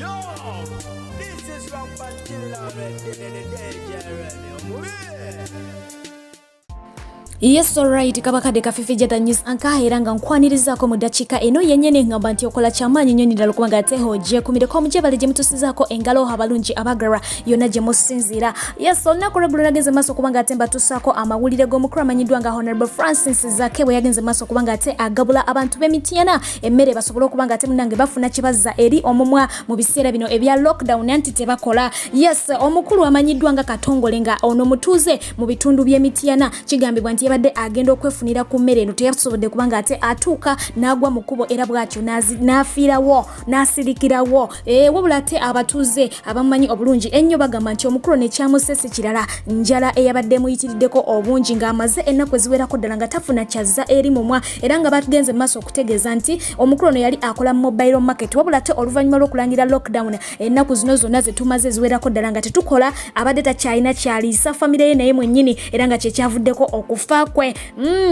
Yo, this is Rampant Killer DJ Radio. Yes, alright, kabakadde kafifi jada news anka era nga nkwanirizaako mu ddakiika eno yennyini ngamba nti okola kyamaanyi nnyo nidala okubanga ate ogyekumireko omugyebale gye mutusizaako engalo abalungi abagalwa yonna gye musinziira. Yes, olunaku lweggulo nagenze maaso okubanga ate mbatusaako amawulire g'omukulu amanyiddwa nga Honorable Francis Zake bwe yagenze maaso okubanga ate agabula abantu b'Emityana emmere basobole okuba nga ate munange bafuna kibazza eri omumwa mu biseera bino ebya lockdown anti tebakola. Yes, omukulu amanyiddwa nga Katongole nga ono mutuuze mu bitundu by'Emityana, kigambibwa nti yabadde agenda okwefunira ku mmere eno teyasobodde kubanga ate atuuka n'agwa mu kkubo era bw'atyo n'afiirawo n'asirikirawo. Wabula ate abatuuze abamumanyi obulungi ennyo bagamba nti omukulu nekyamusse si kirala njala eyabadde emuyitiriddeko obungi ng'amaze ennaku eziwerako ddala nga tafuna kyazza eri mumwa, era nga bagenze mu maaso okutegeeza nti omukulu ono yali akola mobile market, wabula ate oluvannyuma lw'okulangira lockdown ennaku zino zonna zetumaze eziwerako ddala nga tetukola, abadde takyalina kyaliisa famire ye naye mwennyini, era nga kyekyavuddeko okufa kwe.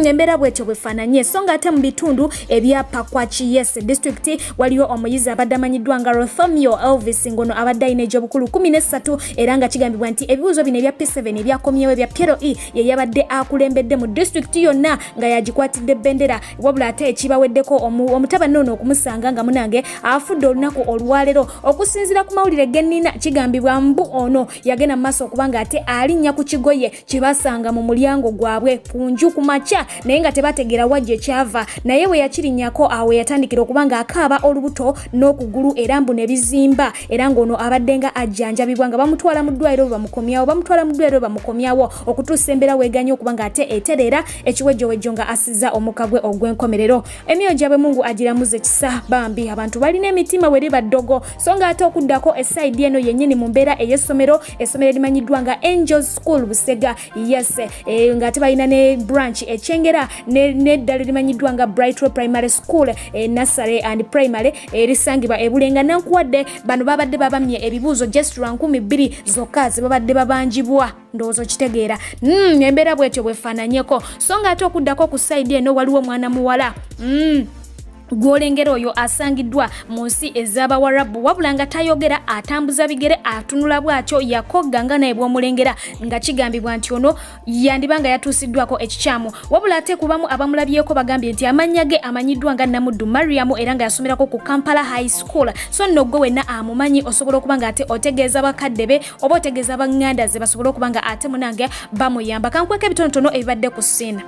Embeera bwetyo bwefaananye. So nga ate mu bitundu ebya Pakwach, yes, district, waliyo omuyizi abadde amanyiddwa nga Rothomio Elvis, ngono abadde alina egy'obukulu 13, era nga kigambibwa nti ebibuuzo bino ebya P7 ebyakomyewo ebya PLE ye yabadde akulembedde mu disitulikiti yonna nga yagikwatidde bendera. Wabula ate ekibaweddeko omutabani ono okumusanga nga munange afudde olunaku olwaleero. Okusinziira ku mawulire gennina, kigambibwa mbu ono yagenda mu maaso okuba nga ate alinnya ku kigoye kibasanga mu mulyango gwabwe ku nju ku makya, naye nga tebategeera wajja ekyava, naye bwe yakirinnyako awo yatandikira okuba nga akaaba olubuto n'okugulu era mbu ne bizimba, era ng'ono abadde nga ajjanjabibwa nga bamutwala mu ddwaliro bamukomyawo, bamutwala mu ddwaliro bamukomyawo, okutuusa embeera weeganye okuba nga ate etereera ekiwejjowejjo nga asiza omukka gwe ogw'enkomerero. Emyoyo gyabwe Mungu agiramuze kisa. Bambi abantu balina emitima we liba ddogo. So nga ate okuddako esayidi eno yennyini mu mbeera ey'essomero, essomero erimanyiddwa nga Angels School Busega, yes, ng'ate balina ne branch Ekyengera n'eddala erimanyiddwa nga Brightway Primary School, nursery and primary, erisangibwa Ebulenga Nankuwadde. Bano babadde babamye ebibuuzo just lwa 2000 zokka ze babadde babanjibwa. Ndowooza okitegeera. Embeera bwetyo bwefaananyeko. So nga ate okuddako ku sayidi eno waliwo omwana muwala gwolengera oyo asangiddwa mu nsi ez'Abawarabu, wabula nga tayogera, atambuza bigere, atunula bw'atyo, yakogga nga naye bw'omulengera, nga kigambibwa nti ono yandiba nga yatuusiddwako ekikyamu. Wabula ate kubamu abamulabyeko bagambye nti amannya ge amanyiddwa nga Namuddu Mariamu, era nga yasomerako ku Kampala High School. So nno gwe wenna amumanyi osobola okuba nga ate otegeeza bakadde be oba otegeeza baŋŋanda ze basobole okuba nga ate munange bamuyamba. Kankweka ebitonotono ebibadde ku siina.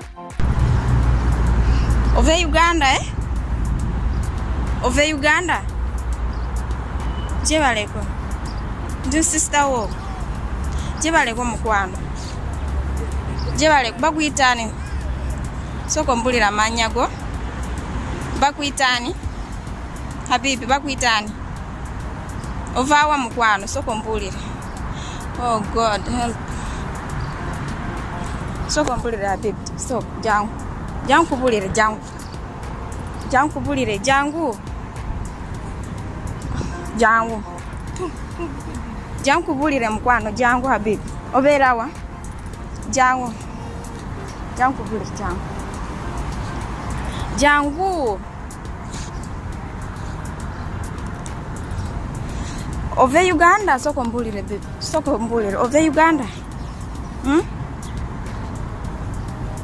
Ova e Uganda, eh? Ova e Uganda? Gyebaleko. Ndi sister wo. Gyebaleko mukwano. Gyebaleko bakuyita ani? Sooka ombulira amannya go. Bakuyita ani? Habibi, bakuyita ani? Ovaawa mukwano? Sooka ombuulire. Oh God, help. Sooka ombulire habibi. So jangu. Jangu kubulire, jangu. Jangu kubulire, jangu. Jangu. Jangu kubulire mukwano, jangu habibi. Obeera wa? Jangu. Jangu kubulire, jangu. Jangu. Ova e Uganda? Sooka ombuulire baby. Sooka ombuulire. Ova e Uganda? Hmm?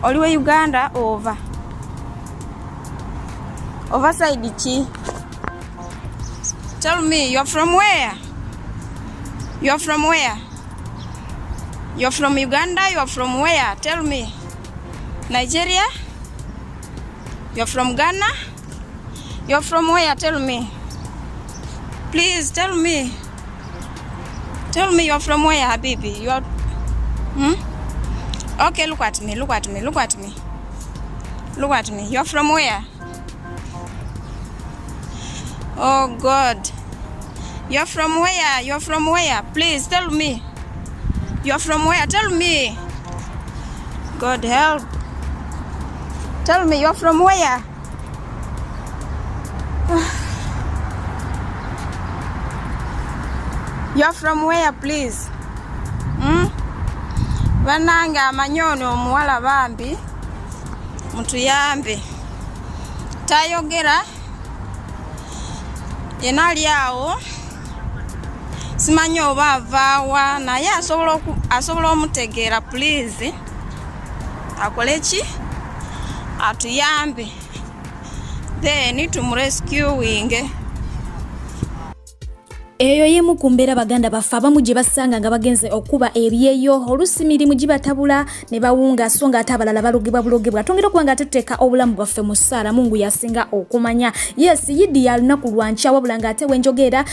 Oli we Uganda ova? Ova side ki? Tell me, you're from where? You're from where? You're from Uganda? You're from where? Tell me. Nigeria? You're from Ghana? You're from where? Tell me. Please tell me. Tell me you're from where, Habibi? You are. Hmm? Okay, look at me. Look at me. Look at me. Look at me. You're from where? Oh God. You're from where? You're from where? Please tell me. You're from where? Tell me. God help. Tell me you're from where? You're from where, please? Hmm? Banange amanyi ono omuwala, bambi mutuyambe. Tayogera, yena ali awo. Simanyi oba avaawa, naye asobola omutegeera. Please akole ki, atuyambe, then tumurescuinge. Eyo y'emu ku mbeera baganda baffe abamu gye basanga nga bagenze okuba ebyeyo. Oluusi mirimu gibatabula ne bawunga, so nga ate abalala balogebwa bulogebwa. Twongera okuba nga tuteeka obulamu bwaffe mu ssaala, Mungu yasinga okumanya. Yes, Yidi ya lunaku lwankya, wabula nga ate wenjogeera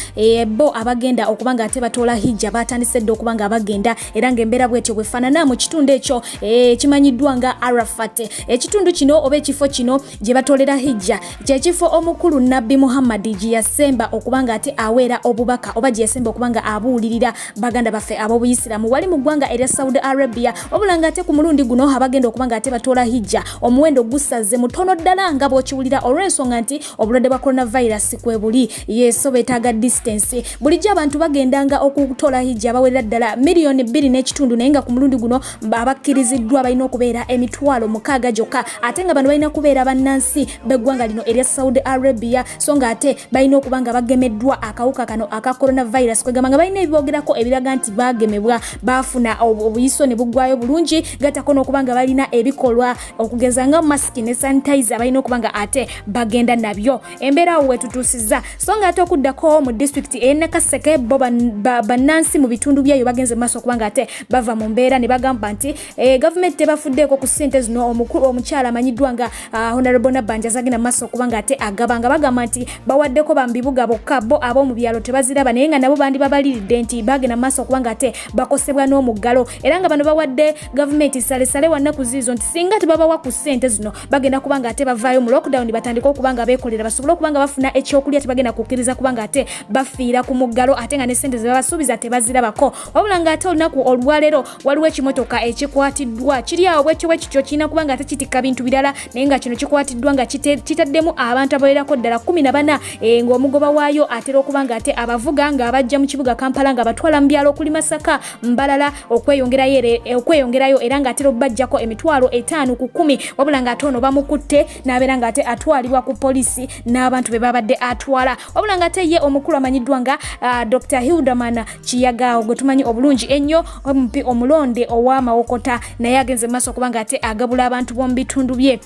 bo abagenda okuba nga ate batoola hijja batandise dda okuba nga bagenda, era ng'embeera bwetyo bwefaanana mu kitundu ekyo ekimanyiddwa nga Arafat. Ekitundu kino oba ekifo kino gye batoolera hijja kyekifo omukulu Nabbi Muhammadi gye yasemba okuba nga ate aweera obubaka, oba gye yasemba okuba nga abuulirira baganda baffe ab'obuyisiraamu wali mu ggwanga erya Saudi Arabia. Wabula nga ate ku mulundi guno abagenda okuba nga ate batoola hijja omuwendo gusaze mutono ddala nga bw'okiwulira, olw'ensonga nti obulwadde bwa coronavirus kwe buli, yeso beetaaga distance. Bulijjo abantu bagendanga okutoola hijja abawerera ddala 2.5 miliyoni, naye nga ku mulundi guno abakkiriziddwa balina okubeera 60,000 gyokka, ate nga bano balina kubeera bannansi b'eggwanga lino erya Saudi Arabia, so nga ate balina okuba nga bagemeddwa akawuka kano aka coronavirus, kwegamba nga balina ebiboogerako ebiraga nti bagemebwa, baafuna obuyiso ne buggwayo bulungi, gattako n'okuba nga balina ebikolwa okugeza nga masiki ne sanitizer, balina okuba nga ate bagenda nabyo. Embeera awo wetutuusiza. So nga ate okuddako mu disitulikiti ey'e Nakaseke, bo bannansi mu bitundu byayo bagenze mu maaso okuba nga ate bava mu mbeera ne bagamba nti gavumenti tebafuddeeko ku ssente zino omukyala amanyiddwa nga Honorable Nabbanja zagenda mu maaso okuba nga ate agaba, nga bagamba nti bawaddeko ba mu bibuga bokka, bo ab'omu byalo tebaziraba, naye nga nabo bandibabaliridde nti bagenda mu maaso okuba nga ate bakosebwa n'omuggalo. Era nga bano bawadde gavumenti salesale wa nnaku ziizo nti singa tebabawa ku ssente zino, bagenda kuba nga ate bavaayo mu lockdown, batandike okuba nga beekolera, basobole okuba nga bafuna ekyokulya. Tebagenda kukkiriza kuba nga ate bafiira ku muggalo, ate nga ne ssente ze babasuubiza tebazirabako. Wabula nga ate olunaku olwaleero waliwo ekimotoka ekikwatiddwa kiri awo bwekyo bwe kityo, kirina kuba nga ate kitikka bintu birala, naye nga kino kikwatiddwa nga kitaddemu abantu abawererako ddala 14, ng'omugoba waayo atera okuba nga ate abavuga ng'abajja mu kibuga Kampala nga batwala mu byalo okuli Masaka, Mbalala, okweyongerayo, era ng'atera okubajjako 50,000 ku 10. Wabula ng'ate ono bamukutte n'abeera ng'ate atwalibwa ku poliisi n'abantu be babadde atwala. Wabula ng'ate ye omukulu amanyiddwa nga Dr Hilderman Kiyaga, gwe tumanyi obulungi ennyo, MP omulonde ow'Amawokota, naye agenze mu maaso okuba ng'ate agabula abantu b'omu bitundu bye.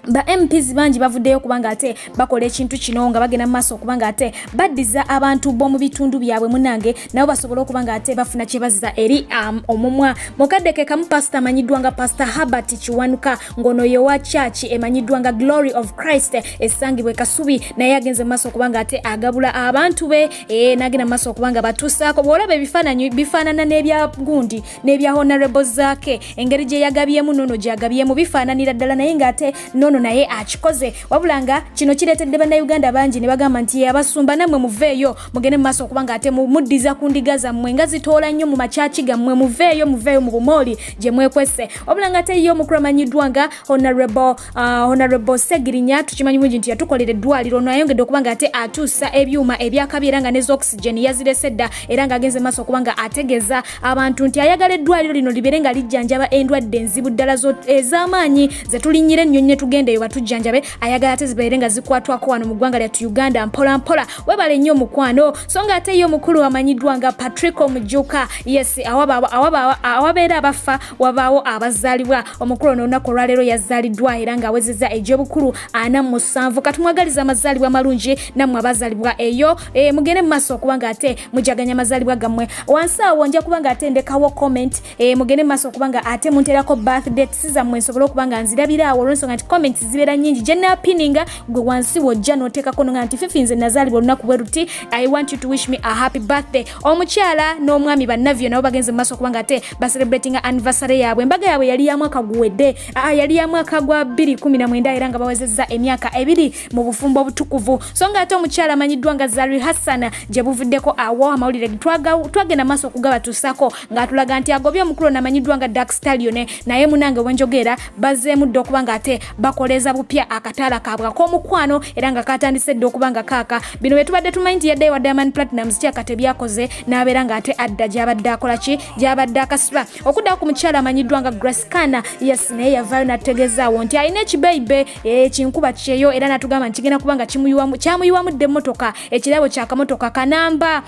Ba MPs bangi bavuddeyo kubanga ate bakola ekintu kino nga bagenda mu maaso okuba nga ate baddiza abantu b'omu bitundu byabwe, munange nabo basobole okuba nga ate bafuna kye bazza eri omumwa. Mukadde ke kamu, pasita amanyiddwa nga Pasita Herbert Kiwanuka, ng'ono ye wa church emanyiddwa nga Glory of Christ esangibwa e Kasubi, naye agenze mu maaso okuba nga ate agabula abantu be, n'agenda mu maaso okuba nga batuusaako. Bw'olaba ebifaananyi bifaanana n'ebya gundi n'ebya Honorable Zaake, engeri gye yagabyemu nono gyagabyemu bifaananira ddala, naye ng'ate nono naye akikoze. Wabula nga kino kireetedde Bannayuganda bangi ne bagamba nti abasumba nammwe muveeyo mugende mu maaso okuba nga ate muddiza ku ndiga zammwe nga zitoola nnyo mu makyaki gammwe, muveeyo, muveeyo mu bumooli gye mwekwese. Wabula nga ate ye omukulu amanyiddwa nga Honorable Segirinya, tukimanyi bulungi nti yatukolera eddwaliro, ono ayongedde okuba nga ate atuusa ebyuma ebyakabi, era nga ne oxygen yazirese dda, era ng'agenze maaso okuba nga ategeeza abantu nti ayagala eddwaliro lino libeere nga lijjanjaba endwadde enzibu ddala ez'amaanyi zetulinnyira ennyonyi ne tugenda eyo batujjanjabe, ayagala ate zibeere nga zikwatwako wano mu ggwanga lyattu Uganda mpola mpola. Webale nnyo omukwano. So nga ate ye omukulu amanyiddwa nga Patrick Omujuka, yes, awabeera abafa wabaawo abazaalibwa. Omukulu ono olunaku olwaleero yazaaliddwa era ng'awezezza egy'obukulu 47. Katumwagaliza amazaalibwa amalungi. Nammwe abazaalibwa eyo, mugende mu maaso okuba nga ate mujaganya amazaalibwa gammwe. Wansi awo nja kuba nga ate ndekawo comment, mugende mu maaso okuba nga ate munterako birthday zammwe, nsobole okuba nga nzirabira awo, olw'ensonga nti comments zibeera nnyingi. Gye naapininga gwe wansi wojja n'oteekako nonga nti, "Fifi, nze nazaalibwa olunaku bwe luti, I want you to wish me a happy birthday." Omukyala n'omwami bannavyo nabo bagenze mu maaso okuba nga ate bacelebratinga anniversary yaabwe. Embaga yaabwe yali ya mwaka guwedde, yali ya mwaka gwa 2019, era nga bawezezza emyaka 2 mu bufumbo obutukuvu. So nga ate omukyala amanyiddwa nga Zari Hassan, gye buvuddeko awo amawulire twagenda maaso okugabatuusako ng'atulaga nti agobye omukulu ono amanyiddwa nga Dark Stallion, naye munange wenjogeera bazeemu dda okuba nga ate bakwatagana. bakoleeza bupya akataala kaabwe ak'omukwano era nga katandise dda okuba nga kaaka. Bino bye tubadde tumanyi nti yaddayo wa Diamond Platnumz kyaka tebyakoze n'abeera ng'ate adda gy'abadde akola ki, gy'abadde akasula. Okuddawo ku mukyala amanyiddwa nga Grace Kana, yes, naye yavaayo n'atutegeezaawo nti alina ekibeibe ekinkuba kyeyo era n'atugamba nti kigenda kuba nga kyamuyiwamu dda emmotoka, ekirabo kya kamotoka kanamba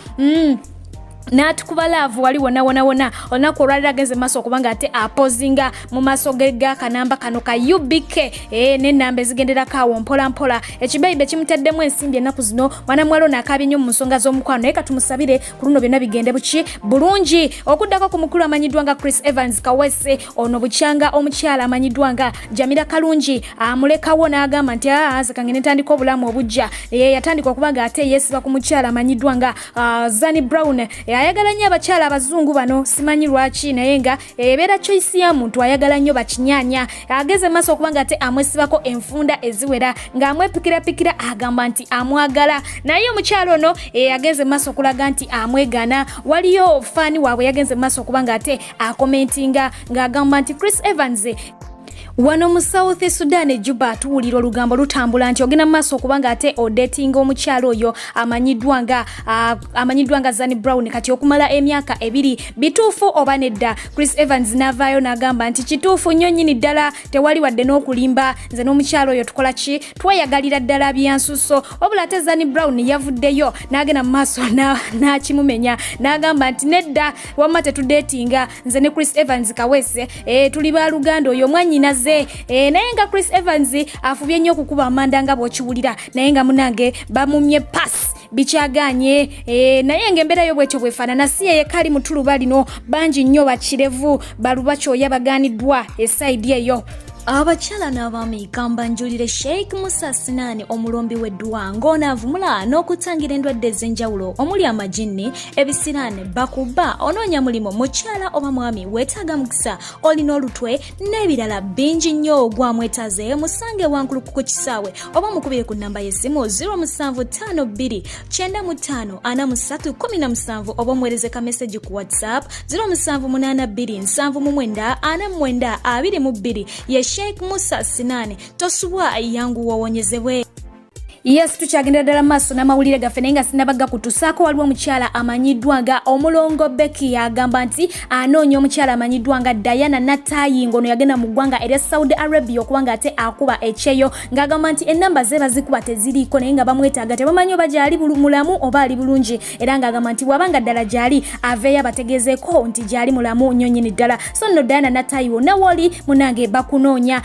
n'atukuba laavu wali wona wona wona. Olunaku olwaliro agenze maaso okuba nga ate apozinga mu maaso ge g'akanamba kano ka UBK n'ennamba ezigenderako awo mpola mpola. Ekibeyibe kimutaddemu ensimbi ennaku zino. Mwana muwala ono akaabye nnyo mu nsonga z'omukwano, naye katumusabire ku luno byonna bigende buki bulungi. Okuddako ku mukulu amanyiddwa nga Chris Evans Kawese, ono bukyanga omukyala amanyiddwa nga Jamila Kalungi amulekawo n'agamba nti nze kange netandika obulamu obujja. Yatandika okuba nga ate yeesiba ku mukyala amanyiddwa nga Zani Brown. Ayagala nnyo abakyala abazungu bano, simanyi lwaki, naye nga ebeera choice ya muntu, ayagala nnyo bakinyanya. Ageze maaso okuba nga ate amwesibako enfunda eziwera ng'amwepikirapikira, agamba nti amwagala, naye omukyala ono agenze maaso okulaga nti amwegana. Waliyo faani waabwe yagenze maaso okuba nga ate akomentinga ng'agamba nti Chris Evans, wano mu South Sudan e Juba tuwulira olugambo lutambula nti ogenda mu maaso okuba nga ate odatinga omukyalo oyo amanyiddwa nga Zani Brown kati okumala emyaka 2, bituufu oba nedda? Chris Evans n'avaayo n'agamba nti kituufu nnyo nnyini ddala, tewali wadde n'okulimba, nze n'omukyalo oyo tukola ki, tweyagalira ddala byansuso. Wabula ate Zani Brown yavuddeyo n'agenda mu maaso n'akimumenya n'agamba nti nedda, wamma tetudatinga, nze ne Chris Evans Kawese tuli baluganda, oyo mwannyinaze. Naye nga Chris Evans afubye nnyo okukuba amanda nga bw'okiwulira, naye nga munange bamumye pass bikyaganye. Naye ng'embeera yo bwetyo bwefaanana. Si yeyeka ali mu tuluba lino, bangi nnyo bakirevu baluba kyoya baganiddwa esayidi eyo. Abakyala n'abaami, kambanjulire Sheikh Musa Sinani, omulombi w'eddwa, ng'onaavumula n'okutangira endwadde ez'enjawulo omuli amajinni, ebisiraane, bakuba, onoonya mulimu, mukyala oba mwami weetaaga mukisa, olina olutwe n'ebirala bingi nnyo. Gwamwetaaze musange Wankulukuku ku kisaawe oba mukubire ku nnamba y'essimu 0752 95 43 17 oba omuweereze ka meseji ku WhatsApp 0782 79 49 22. Ye Sheikh Musa Sinani, tosubwa, yangu wowonyezebwe. Yes, tukyagenda ddala maaso n'amawulire gaffe, naye nga sinabagga kutusaako, waliwo omukyala amanyiddwa nga Omulongo Becky agamba nti anoonya omukyala amanyiddwa nga Diana Natayi, ng'ono yagenda mu ggwanga erya Saudi Arabia okuba nga ate akuba ekyeyo, ng'agamba nti ennamba ze bazikuba teziriiko, naye nga bamwetaaga, tebamanyi oba gyali mulamu oba ali bulungi, era ng'agamba nti bw'aba nga ddala gyali aveeyo abategeezeeko nti gyali mulamu nnyo nnyini ddala. So nno Diana Natayi, wonna wooli munange bakunoonya.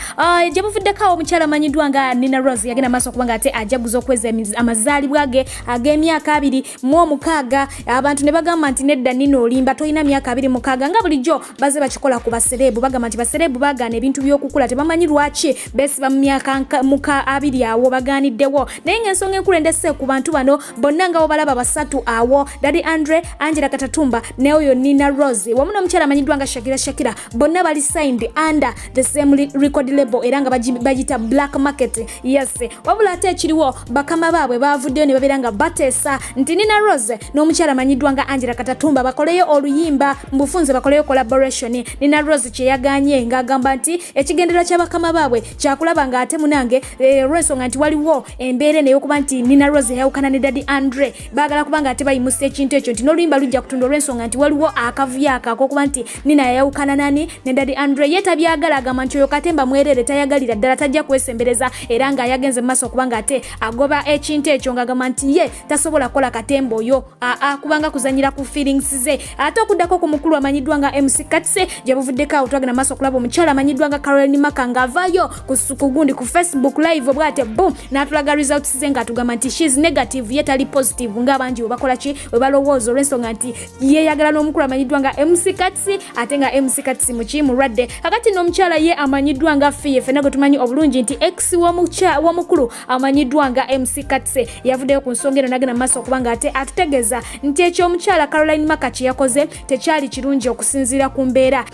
Gye buvuddeko awo omukyala amanyiddwa nga Nina Rose yagenda maaso okuba nga ate ajaguza okweza amazaalibwa ge ag'emyaka 26, abantu ne bagamba nti nedda Nina, olimba, tolina myaka 26. Nga bulijjo baze bakikola ku basereebu, bagamba nti basereebu bagaana ebintu by'okukula, tebamanyi lwaki beesiba mu myaka muka 20 awo bagaaniddewo. Naye ng'ensonga enkulu endese ku bantu bano bonna nga bobalaba basatu awo, Daddy Andre, Angela Katatumba ne oyo Nina Rose wamu n'omukyala amanyiddwa nga Shakira Shakira, bonna bali signed under the same record label era nga bagiyita Black Market. Yes, wabula ate ekiriwo, bakama baabwe bavuddeyo ne babeera nga bateesa nti Nina Rose n'omukyala amanyiddwa nga Angela Katatumba bakoleyo oluyimba, mu bufunze bakoleyo collaboration. Nina Rose kyeyaganye ng'agamba nti ekigendererwa ky'abakama baabwe kyakulaba nga ate munange olw'ensonga nti waliwo embeera eno ey'okuba nti Nina Rose yayawukana ne Daddy Andre, baagala kuba nga ate bayimusa ekintu ekyo nti n'oluyimba lujja kutunda olw'ensonga nti waliwo akavuyo ako ak'okuba nti Nina yayawukana nani ne Daddy Andre. Ye tabyagala, agamba nti oyo katemba mwerere, tayagalira ddala, tajja kwesembereza, era ng'ayagenze mu maaso okuba nga ate agoba ekintu ekyo ng'agamba nti ye tasobola kukola katemba oyo aa kubanga kuzanyira ku feelings ze. Ate okuddako ku mukulu amanyiddwa nga MC Katse, gye buvuddeko awo twagenda maaso okulaba omukyala amanyiddwa nga Caroline Maka ng'avaayo ku gundi ku Facebook Live bw'ate boom n'atulaga results ze ng'atugamba nti she's negative, ye tali positive ng'abangi bwe bakola ki, bwe balowooza, olw'ensonga nti yeeyagala n'omukulu amanyiddwa nga MC Katsi, ate nga MC Katsi muki, mulwadde. Kakati n'omukyala ye amanyiddwa nga Fiye, ffenna gwe tumanyi obulungi nti ex w'omukulu amanyiddwa nga MC Katse, yavuddeyo ku nsonga eno n'agenda mu maaso okuba nga ate atutegeeza nti ekyo omukyala Caroline Maka kye yakoze tekyali kirungi okusinziira ku mbeera.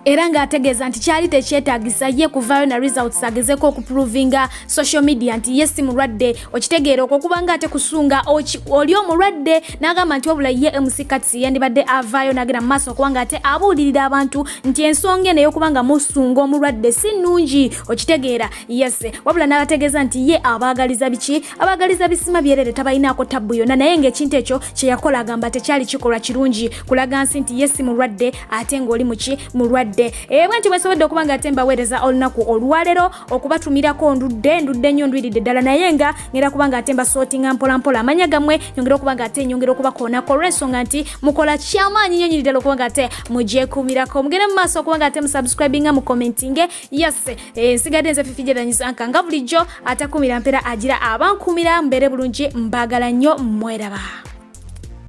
Era ng'ategeeza nti kyali tekyetaagisa ye kuvaayo na results agezeko okuprovinga social media nti ye si mulwadde. Okitegeera okwo kubanga ate kusunga oli omulwadde. N'agamba nti wabula ye MC Kats yandibadde avaayo n'agenda mu maaso okubanga ate abuulirira abantu nti ensonga eno ey'okubanga musunga omulwadde si nnungi. Okitegeera? Yes. Wabula n'abategeeza nti ye abaagaliza biki? Abaagaliza bisima byerere, tabalinaako tabbu yonna, naye ng'ekintu ekyo kye yakola agamba tekyali kikolwa kirungi kulaga nsi nti ye si mulwadde ate ng'oli muki? Mulwadde. Ebwe nti bwesobodde okuba nga ate mbaweereza olunaku olwaleero okubatumirako, ndudde, ndudde nnyo, ndwiridde ddala, naye nga ngenda kuba nga ate mbasootinga mpolampola amanya gammwe, nyongera okuba nga ate nyongera okubakoonako olw'ensonga nti mukola kyamaanyi nnyo nyini ddala okuba nga ate mugyekuumirako. Mugende mu maaso okuba nga ate musubscribinga, mucommentinge. Yes, nsigadde nze Fifi Jedanyisanka nga bulijjo, atakumira mpera agira abankumira. Mbeere bulungi, mbagala nnyo, mweraba.